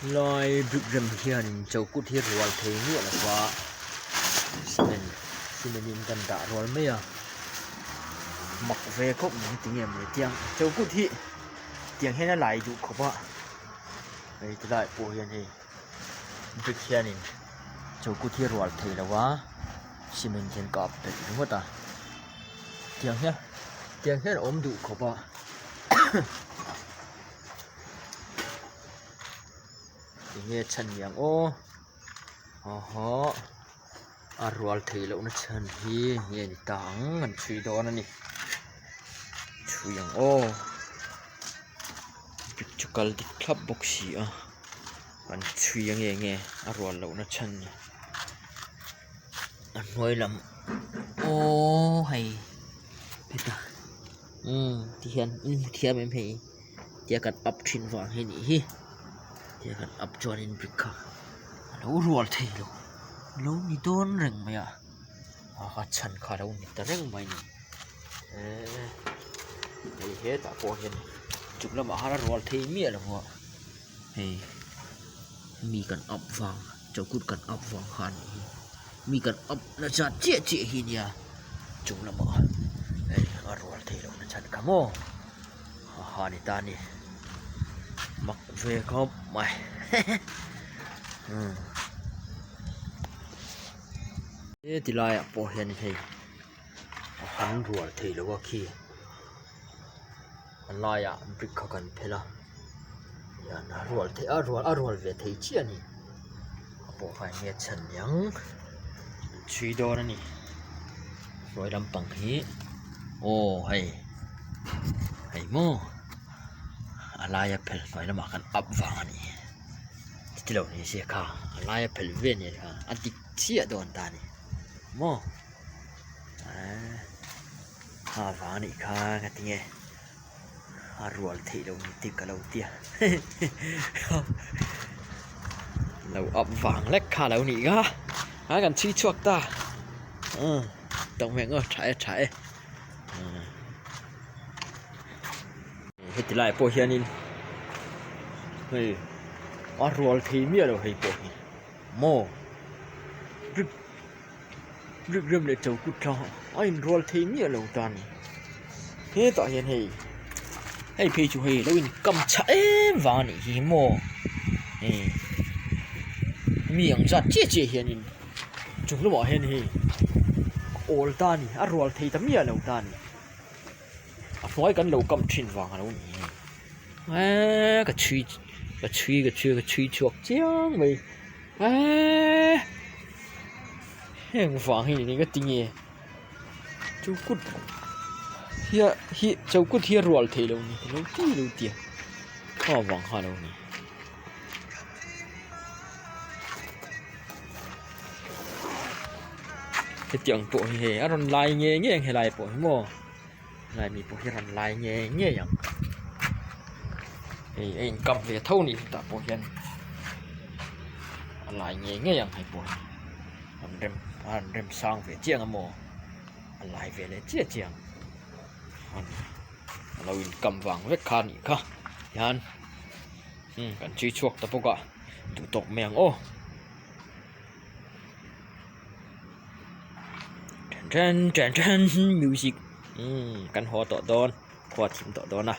Lai brick rem hianin chokut hi rual thei miah lo va cement cement in kan dah rual mai a mak ve khawp mai tinge maw tiang chokut hi tiang hian a lai duh khawp a hei ti lai pawh hian hei brick hianin chokut hi rual thei lo va cement hian kap belh ringawt a tiang hian tiang hian a awm duh khawp a. Enge chhan ni ang aw awhawh a rual theih loh na chhan hi nge ni ta ang an chhui dawn a ni chhui ang aw brick chu kal dik thlap bawk si a an chhui a nge nge a rual loh na chhan ni a hnuai lam aww hei heta umm tihian in hmu thiam em hei. Tia kan up thin vang hi nih hi tia kan up chuanin brick kha a lo rual thei lo a lo ni dawn reng mai a a chhan kha a lo ni ta reng mai a ni eee hei hetah pawh hian chung lamah khan a rual thei miah lo a hei mi kan up vang chawkut kan up vang kha a nih hi mi kan up na zat chiah chiah hi nia chung lamah hei a rual thei lo na chhan kha maw. Ha ni ta ni mak ve khawp mai umm he ti laiah pawh hian hei a han rual thei lo a khi a laiah brick kha kan phel a hian a rual theih a rual a rual ve thei chiah a ni a pawh kha enge chhan niang chhui dawn a ni hnuai lampang hi aw hei. Hei maw a laia phel hnuai lamah khan up vang a ni chuti lo ni se kha a laia phel ve a ni kha a dik chiah dawn ta a ni maw eee kha vang a nih kha ka ti nge a rual theih loh ni te ka lo tia lo up vang lek kha a lo nih kha a kan chhui chhuak ta umm tawng eng aw tha e tha e. Heti laiah pawh hianin hei a rual thei miah lo hei pawh hi maw brick brick rem leh chokut tha a inrual thei miah lo ta a ni hetah hian hei hei phei chu hei lo inkam chhah em vang a nih hi maw hei mi ang zat chiah chiah hianin. Chung lamah hian hei a awl ta a ni a rual thei ta miah lo ta a ni a hnuai kan lo kam thin vang a lo ni hei eee ka chhui ka chhui ka chhui ka chhui chhuak chiang mai eee heng vang hi ni ka ti nge chu kut hi hi chu kut hi a rual thei lo ni lo ti lo tia kha vang kha a lo ni. Hetiang pawh hi hei a rawn lai ngei ngei ang helai pawh hi maw helai mi pawh hi a rawn lai ngei ngei ang hei a inkap ve tho a nih hetah pawh hian a lai ngei ngei ang hei pawh hi an rem a rawn rem sang ve chiang a maw a lai ve leh chiah chiah ang a lo inkam vang vek kha a nih kha tihian. Umm kan chhui chhuak ta bawk a duh tawk mai ang aw then then then music umm kan haw tawh dawn khua a thim tawh dawn a.